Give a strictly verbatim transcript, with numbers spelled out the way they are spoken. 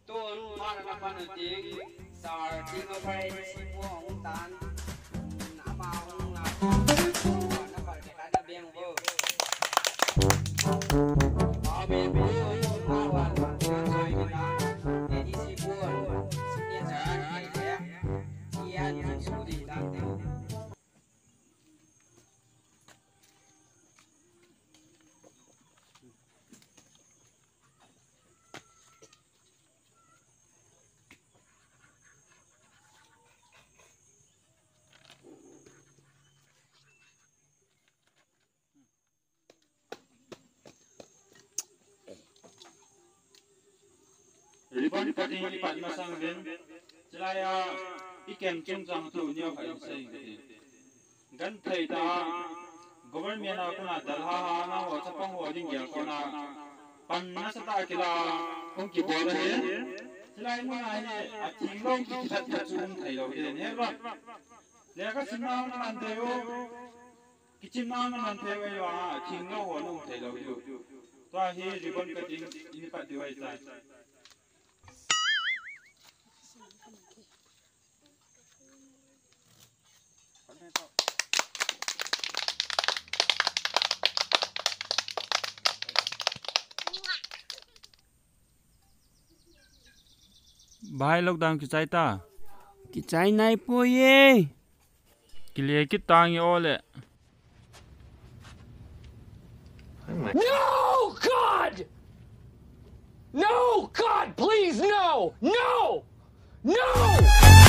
Tun, para na panu ting, sar ting o pai si pu hong tan, ama hong la, na par ke ka na beng bo. Ba beng bo, pa wa, na soi ke ta, e di si pu, si ke sa, ke ke, ian su di ta te. Ribbon cutting i pat masang uvin, chulai a i kem chungchang thu neo khat in sei inge. Genthei tah a, government a kona dalha ha na ho chapang ho ding gel kona, pan nasatah a kila, hung kibol ahi. Chulai mun a hi, atheng lou kikithat khat chu um thei lou ding ahi. Lekha simna hung man thei u, kichimna hung man thei u ahi vang a, atheng lou ho na um thei lou diu. Tua hi ribbon cutting in i pat diu ahi tai. Bhai, lockdown kichai ta? Kichai nai poi e. Kile kit tange o le. No, God! No, God, please, no! No! No!